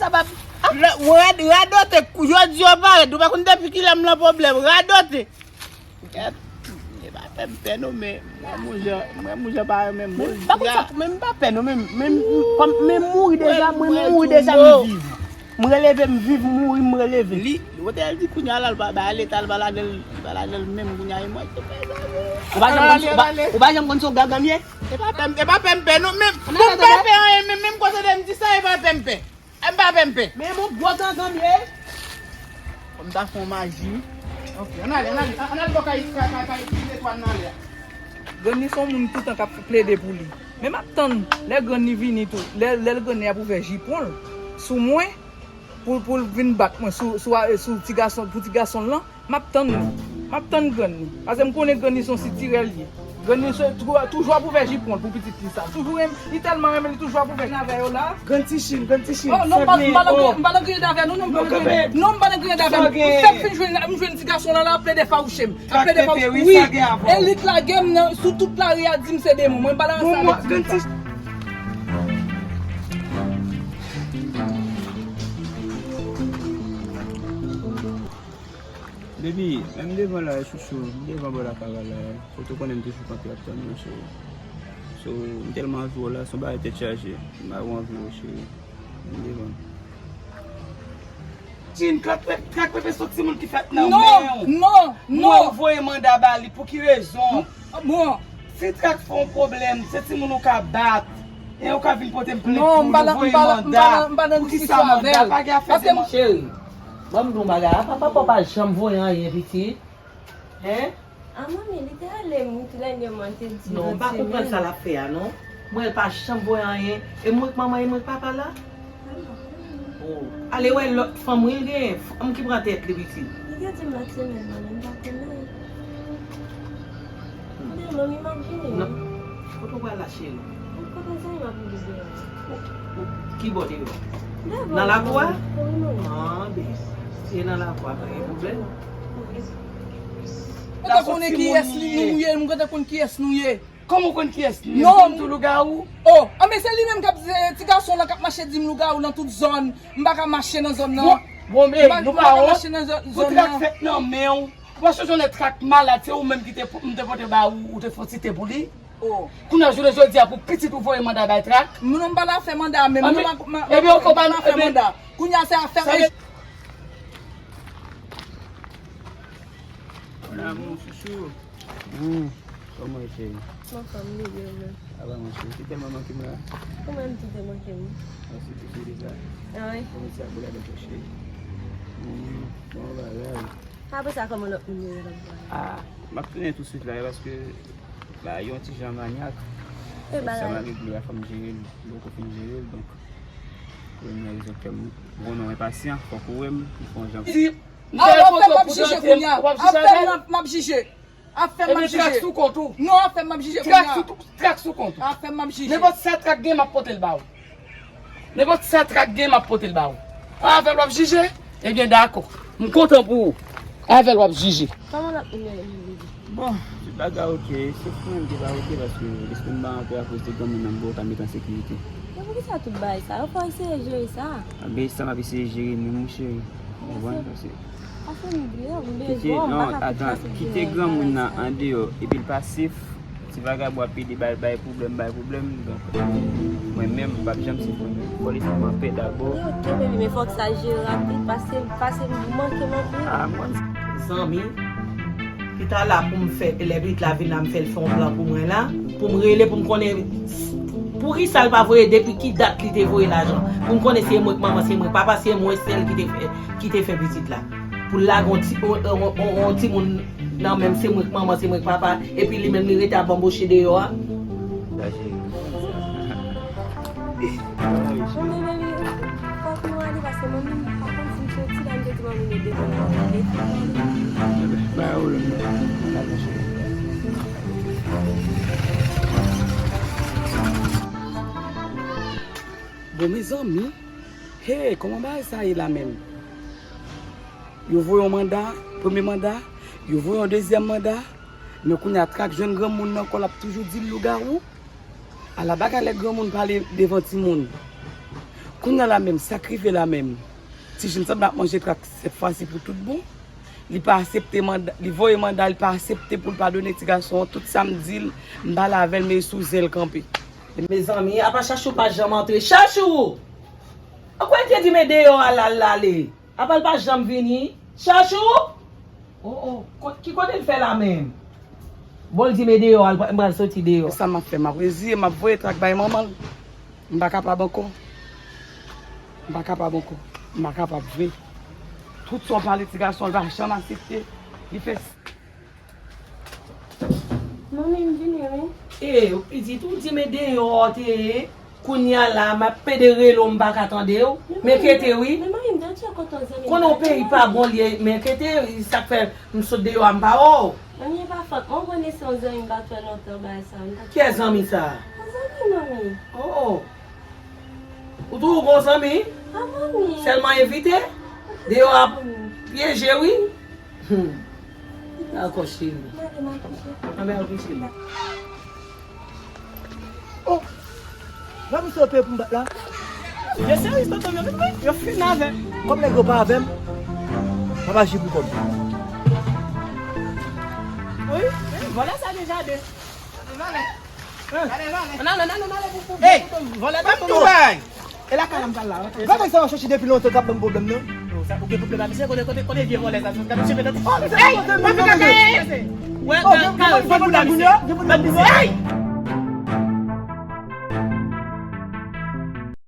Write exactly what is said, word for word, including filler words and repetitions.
sa pa. Lè, ou rad-, radote, jodi yo parèt, ou pa konn depi kilè m nan pwoblèm, radote. Kèt, e pa fè m pè non, men mwen moujan, mwen moujan pa renmen m. Men m pa konn sa, men m pa pè non, men, men, kòm, men m mouri deja, mwen m mouri deja, m viv. M releve, m viv, m mouri, m releve. Li, wote al di kounye a la, l pa bay leta, l pa ladan l, l pa ladan l menm kounye a, e mwen ki fè sa. Ou pa janm konn, ou pa, ou pa janm konn se yon gaga m ye? E pa pè m, e pa pè m pè non, men pou m pa fè anyen, men menm kote de m di sa, e pa pè m pè. E m pa pè m pè. Men yon gwo gaga m ye. Fò m ta fè yon maji. Ok, ann ale, ann ale, ann ale bò kay, kay, kay, kay, etwal nan lè a. Granny se yon moun toutan k ap plede pou li. Men m ap tann lè Granny vini tou, lè, lè Granny ap ouvè jipon l sou mwen, pou, pou l vin bat mwen sou, sou, sou ti gason, pou ti gason l lan, m ap tann li. M ap tann Granny. Paske m konnen Granny se yon sitirè l ye. Granny se, tou-, toujou ap ouvè jipon l pou pitit li sa. Toujou renmen, li tèlman renmen li toujou ap ouvè. Vin avè yo la. Grann ti chin, grann ti chin. Oh, non, m pa, m pa nan griyen, m pa nan griyen avè nou, non, m pa nan griyen. Non, m pa nan griyen avè nou. M fèk fin jwenn, m jwenn ti gason la, la, ap plede fawouche m. Ap plede fawouche m. Wi. Elit lage m nan, sou tout lari a di m se demon. Mwen, m pa nan sa avèk ti sa. Baby, men m devan la, chouchou. M devan bò lakay la. Foto konnen m toujou kanpe ap tann ou, cheri. So, m tèlman anvi w la, se yon bagay tèt chaje. M pa anvi w, cheri. M devan. Chin, trak pe-, trak pepe se yon timoun ki fèt nan men w. Non, non, non. Mwen voye manda ba li, pou ki rezon? Bon. Si trak fè yon pwoblèm, se timoun ou ka bat. E ou ka vin pote m plent pou yo voye manda. Pou ki sa manda? Pa gen afè de manda. Cheri, ban m di w yon bagay, papa pa janm voye anyen, pitit. Hein? A manmi, li te rele m wi, tou dènyèman, te di... Non, m pa konprann sa l ap fè a, non. Mwen, l pa janm voye anyen. E mwen k manman, e mwen k papa la? Oh, ale wè lòt fanm, wi, l genyen. Fanm ki pran tèt li, pitit. Li te di m lòt semèn, manmi, m pa konnen. Men, manmi, m ap vini. Non. Kote w pral la, cheri? Kote w sa, m ap vini deyò. Ki bò deyò? Nan lakou a? Wi, manmi. Ah, ben, si e nan lakou a, pa gen pwoblèm. Mwen te konnen kiyès nou ye, mwen te konn kiyès nou ye. Kòman w konn kiyès nou ye? Non. M konn tou lougawou. Oh, a men se li menm k ap di, ti gason lan k ap mache di m lougawou nan tout zòn. M pa ka mache nan zòn nan. Bon, bon, men nou pa wont. Pou trak fèt nan men w. Ou pa sonje yon lè trak malad, se ou menm ki te, m te pote ba ou, ou te fè yon ti te pou li. Oh. Kounye a jounen jodi a pou pitit ou voye manda bay trak. Non, m pa nan afè manda menm. Ebyen, ou pa nan afè manda. Kounye a se afè. Mon amour, chouchou. Hmm. Kòman w ye, cheri? Mwen anfòm, li byen, men. Apa, mon cheri, ou te tèlman manke m la. Ou menm tou te manke m. Mèsi pou souri sa. Ah wi. Mèsi a pou la de cheri. Hmm. Bon bagay. Apre sa, kòman lòt moun yo ye la? Ah, m ap tounen tousuit la, paske, ba, yon ti jan manyak. E bagay. Sa m a regle a, fò m jere l, m poko fin jere l, donk, premye rezon k fè m, bon, non, enpasyan, fòk ou wè m, m fè yon jan. Di, m te kote w pou tante m, w ap jije avè l? Afè m ap jije. Afè m ap jije. Ebyen, trak sou kont ou. Non, afè m ap jije kounye a. Trak sou, trak sou kont ou. Afè m ap jije. Nenpòt sa trak gen, m ap pote l ba ou. Nenpòt sa trak gen, m ap pote l ba ou. Avè l w ap jije? Ebyen, dakò. M kontan pou ou. Avè l w ap jije. Kòman l ap vini? Bon, tout bagay oke. Sèl mwen ki pa oke, paske lespri m pa anpè akoz de granmoun nan m bò ka met an sekirite. Men poukisa tout bagay sa yo? Fò w eseye jere sa. Anben, sa m ap eseye jere menm, wi, cheri. Ou konprann? Paske Kite, non, atan, kite granmoun nan andeyò, epi l pa sef, Ti vagabon ap pede bay, bay pwoblèm, bay pwoblèm. Donk, mwen menm, m p ap janm sipòte. Fò lespri m an pè dabò. Wi, ok, baby, men fòk sa jere rapid, paske, paske m manke m anpil. Ah, mwen. Zanmi, ki ta la pou m fè, lè pitit la vin la, m fè l fè yon plan pou mwen la, pou m rele, pou m konnen poukisa l pa voye, depi ki dat li te voye lajan. Pou m konnen se mwen k manman, se mwen k papa, se mwen sèl ki te fè, ki te fè pitit la. Pou l lage yon ti, yon, yon, yon, yon timoun nan men m, se mwen k manman, se mwen k papa, epi li menm li rete ap banboche deyò a. Sa jere. Bon, men, men, men, fòk nou ale, paske manmi m pa konn si m soti la, m te di manmi m mete devan mwen ale. Ba yo le mwen. Bon, mezanmi, hey, kòman bagay sa ye la menm? Yo voye yon manda, premye manda, yo voye yon dezyèm manda, men kounye a trak jwenn granmoun nan kò l ap toujou di l lougawou. Ala bagay lè granmoun pale devan timoun. Kounye a la menm, sa k rive la menm? Tijin sanble ap manje trak sèt fwa si pou tout bon. Li pa aksepte manda, li voye manda, li pa aksepte pou l padone ti gason an. Tout sa m di l, m pale avè l, men sou zen l kanpe. Mezanmi, apa Chachou pa janm antre. Chachou! An kwè l te di men deyò a l al lale. Apa l pa janm vini? Chachou! Oh, oh, kot, ki kote l fè la menm? Bon, l di men deyò a, l pral soti deyò. Sa m ap fè, m ap reziye, m ap voye trak bay manman l. M pa kapab ankò. M pa kapab ankò. M pa kapab vre. Tout sa w pale ti gason, l pa janm aksepte. Li fè Manmi, m vini, wi. E, ou pitit ou di men deyò te ye. Kounye a la, m ap pede rele w, m pa ka tande w. Men kete, wi. Men manmi, m te tcheke kote yon zanmi m. Konnen yon peyi pa bon, li ye, men kete, sa k fè m sot deyò a, m pa wè w. Manmi, e pa fòt mwen, ou konnen se yon zanmi m pa t wè lontan, bagay sa, m pa t... Kiyès zanmi sa? Yon zanmi, manmi. Oh, oh. Ou tou ou gon zanmi? A, manmi. Sèlman envite? Deyò a pyeje, wi. Hmm. Dakò, cheri. Anben, ok, cheri. Oh! Lè misye yo peye pou m bat la. Yo serye, tonton, yo vin, wi. Yo fin avè m. Kòm nèg yo pa avè m, m ap aji pou kòb. Wi, wi, vòlè sa deja de. Vòlè. Vòlè. Hey, vòlè, ban m tou bay. E lakay la m pral la, rantre. Gade sa w ap chèche depi lontan k ap ban m pwoblèm nan. Yo, sa, ou gen pwoblèm a misye, kote, kote, kote vye vòlè sa, sa, misye mete... Oh, misye pa pote moun nan, mesye. Wè, oh, gen, gen moun nan kounye a, gen moun nan kounye a. Hey!